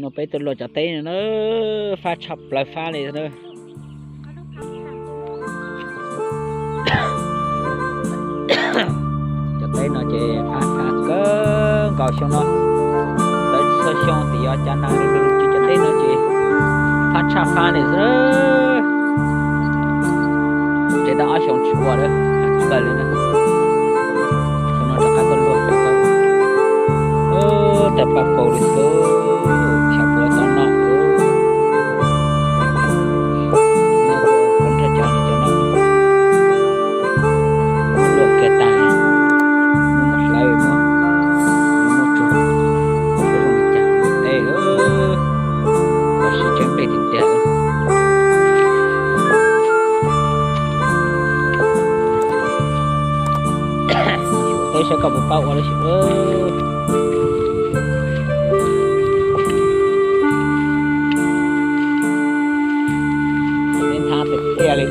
No peb tuaj luaj cov teb no na, fab tshaj plaws fab li na. Cov teb no ces fab fab kawg nkaus xyoo no. Txawv txhua xyoo tim yuav cav nas lug lug tsis cov teb no ces fab tshaj fab li xwb. Ces tau ob xyoo tsis ua lawm, kawg li na. Xyoo no rov qab tuaj luaj, tawg paj paug li xwb, xyaw puav tau noj. Noj ua nrog cov no, cov no luaj kiag tag, muab hlawv muab, muab tsuag, zoo li cas teb, koj siv tseeb nplej tiag tiag. Teb saib koj puas paub ua lawm xyov. Teb nthav tiag tiag li.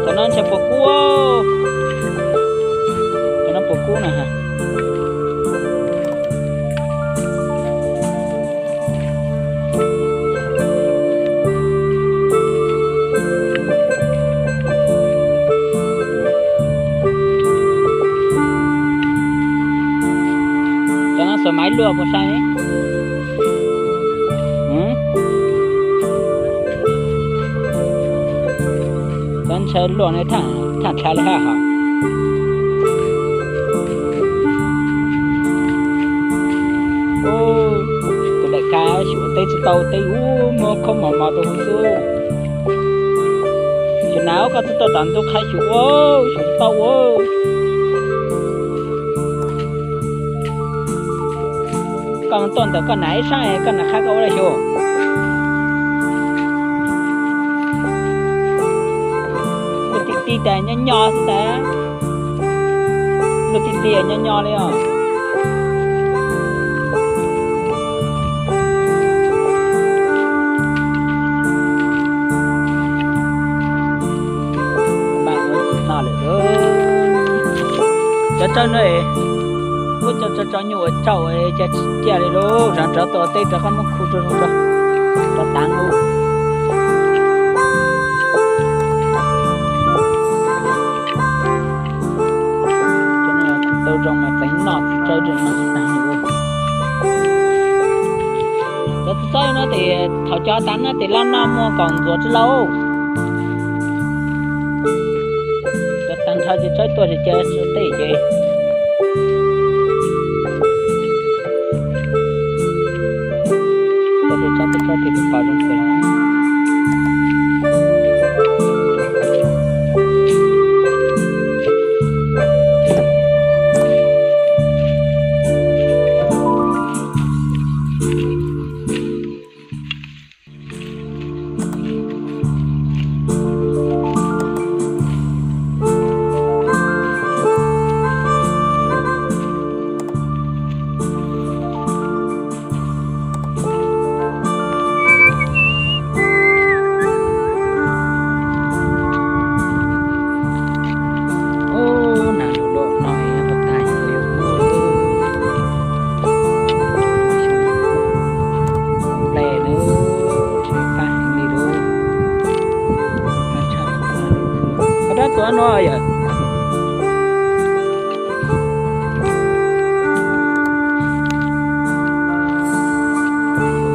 Cov no ntshai puas kub, cov no puas kub na. Cov no xuas maiv luaj puas sai ne? Cov ntshai luaj ne, thaj dlha li haj hov. Tus daim ka xyuas teb tsis tau, teb ub muab khaub mos mos rau hauv xwb. Xyuas nas koj tsis tau tom ntug qhai xyuas ua, xyuas tsis tau ua. Koj tuaj ntawm koj nas ib sab, koj nas qhab koj ua li xyuas. Luaj ti ti tas nyob nyo xwb tas. Luaj ti ti nyob nyo li os. Cov tsawb no, ub, cov tsawb nyuj ua tsauj ua cas tsis ciaj li lauj. Zov rov tua teb rov qab muab khu rau zoo rau, rov tav lub. Tau zoo mas tseev noj tsawb no tag li. Cov tsawb no ces thaum cov tav no ces loj noj muaj kaum ntxuav tsis lauj. Cov tag nrho ces tsawb tuaj ces cia tej ces tuaj tej tsawb tej tsawb tej pos zoo kawg. Ub, nas lus luaj no ua tag yuav mus lawm. Nplej nws tsis faj heev li lauj. Qhov dab tuav no yom.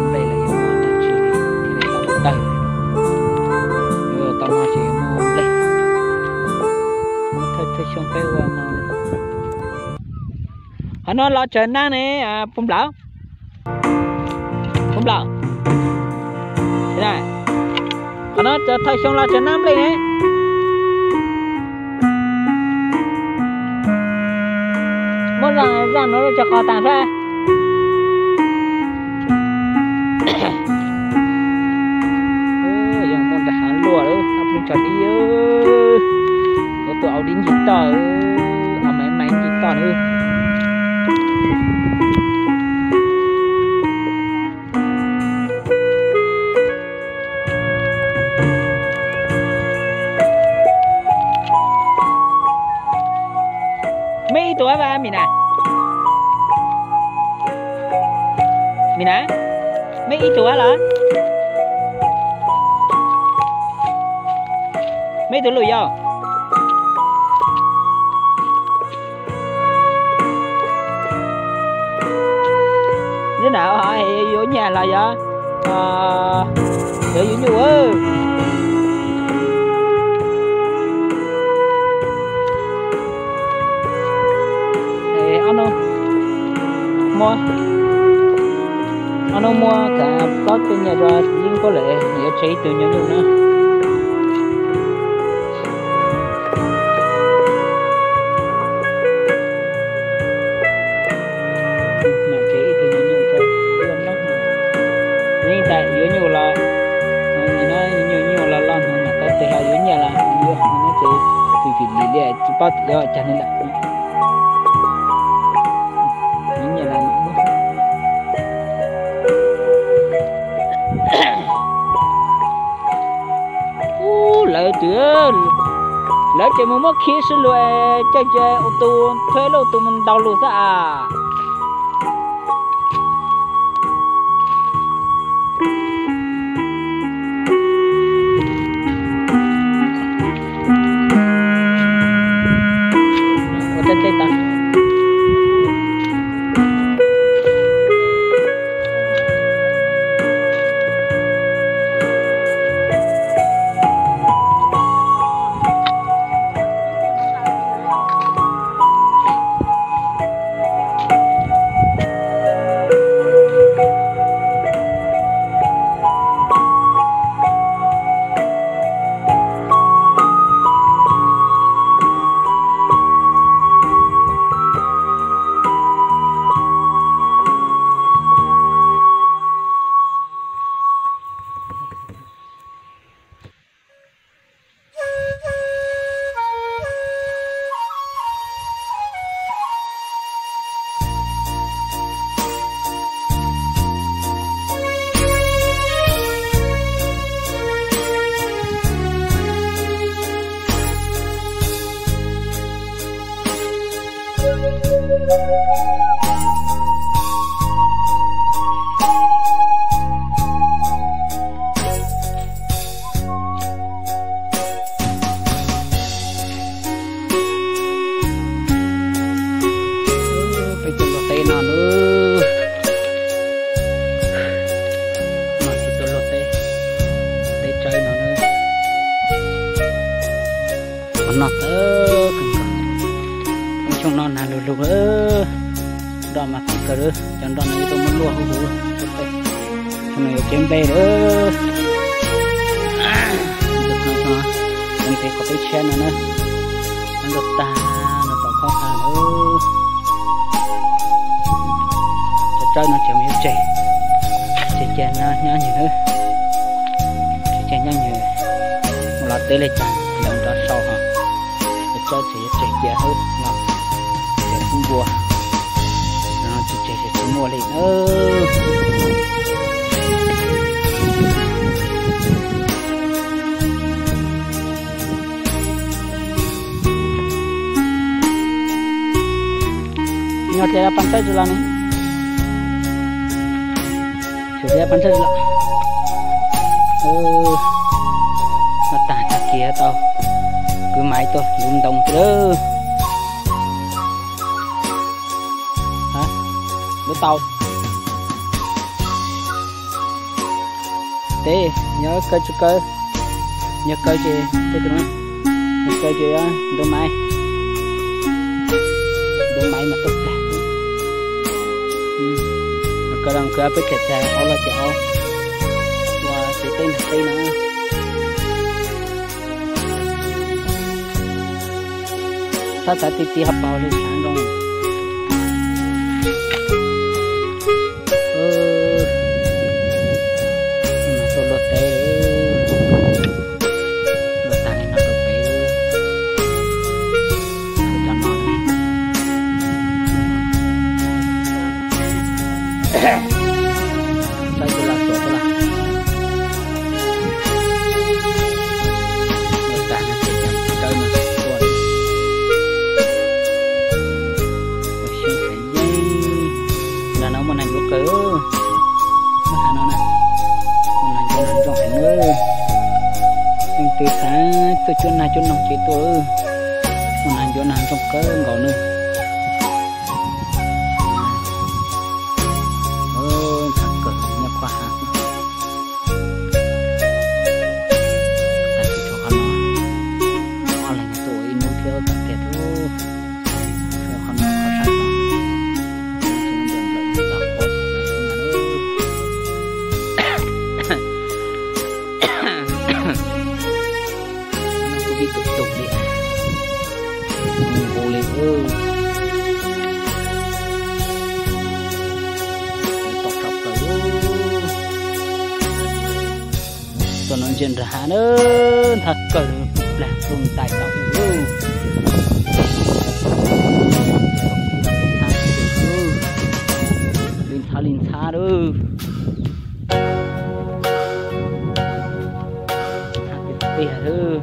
Nplej lawm yuav muaj dab tsi thiaj li tau tawg. Yuav tau noj ces yuav muaj nplej. Thawj thawj xyoo peb ua no. Qhov no los tsaws nab ne, Pub Nplaum. Pub Nplaum. Qhov no thawj xyoo los tsaws nab nplej ne. Muab zaj no rau cov qos tas sab. Yog muaj nram hav luaj lawm, ob peb tso dib, yuav tuaj au dib ncig toj, au maiv maiv ncig toj na. Meb ib tug ab vaj ab mis na. Mi na, meb ib tug a los? Meb ib tug lus yog? Nyob na, yuav nyiaj los yog? Yog yuav nyuj. Ob hnub muab, ob hnub muab kav plaub tej nyiaj rau yeeb nkaub lawm, yuav tseg ib tug nyuj nyuj na. Mam tseg ib tug nyuj nyuj rau, yeej tas yuav nyuj los, nyuj nyuj los loj hnub mam tau tes, ho yuav nyiaj los yuav, ces tus twm lim li tsis paub tias yuav cas li lawm. Yuav nyiaj los mam muab. Ub, lawv twb, lawv ces mus muab khi sib luag, caij ces ua tus thuav lub tus mus ntaus lus xwb as. Ua tej teb tas. Peb tuaj luaj teb no na. No ces tuaj luaj teb, teb tsawb no na. Qhov no tawv kawg nkaus. Lub xyoo no nag lug lug, nroj mas tawv kawg li. Cov nroj no yuav tau muab luaj huv huv. Xyoo no yuav ceb nplej lawm. Ntev qhov teb tshiab no na, nroj tag no tau khob qab lawm. Cov tsawb no tseem yuav tseg, tseg cia nyob nyuag, tseg cia nyob nyuag, mus los teb li cas lawv nrov sau ho. Cov tsawb tseem yuav tseg cia hauv no, cov kub npua no tsis tseg ces tsis muaj li na. Nyob tias pab ntxawb tsis los ne. Xyov tias pab ntxawb tsis los. No tag tag kis tau kwv maiv tuaj luv ntoo tiag lawm. Lub tau. Teb yog kaw tsis kaw, yog kaw ces tej tus no, yog kaw ces ntoo maiv, ntoo maiv mas tuaj plag. Kaw los kaw peb khiav tag, hauv los ces hauv, ua tsev teb nram teb no. Tab txav ti ti hauv paus li sav zoo. Tuaj luaj teb, luaj tag li no rau pem, cov no saib tus lam tuaj tus lam. Luaj tag no ces cov tsawb no tuaj. Xyoo tseem yeej, nram no muaj neeg yuav kaw. no na. Ua nag ncuav nag ntsoog heev na. Leej twg xav tuaj cuab nag cuab noog ces tuaj. Ua nag ncuav nag ntsoog kawg nkaus na. Ntxhab kawg nyob qhov hav. Tag kis rau qhov no, ob leeg tuaj ua ib hnub thiab kam tiag thiab. Qhov no qhov sab tod, kuv vij tus tus li, nqus li. Tom tshaj plaws. Tuaj no ntsia nram hav na, ntxhab kawg, plag ploog ntais tau ub. Li ntxhab li ntxhab lawm. Ntxhab tiag tiag lawm.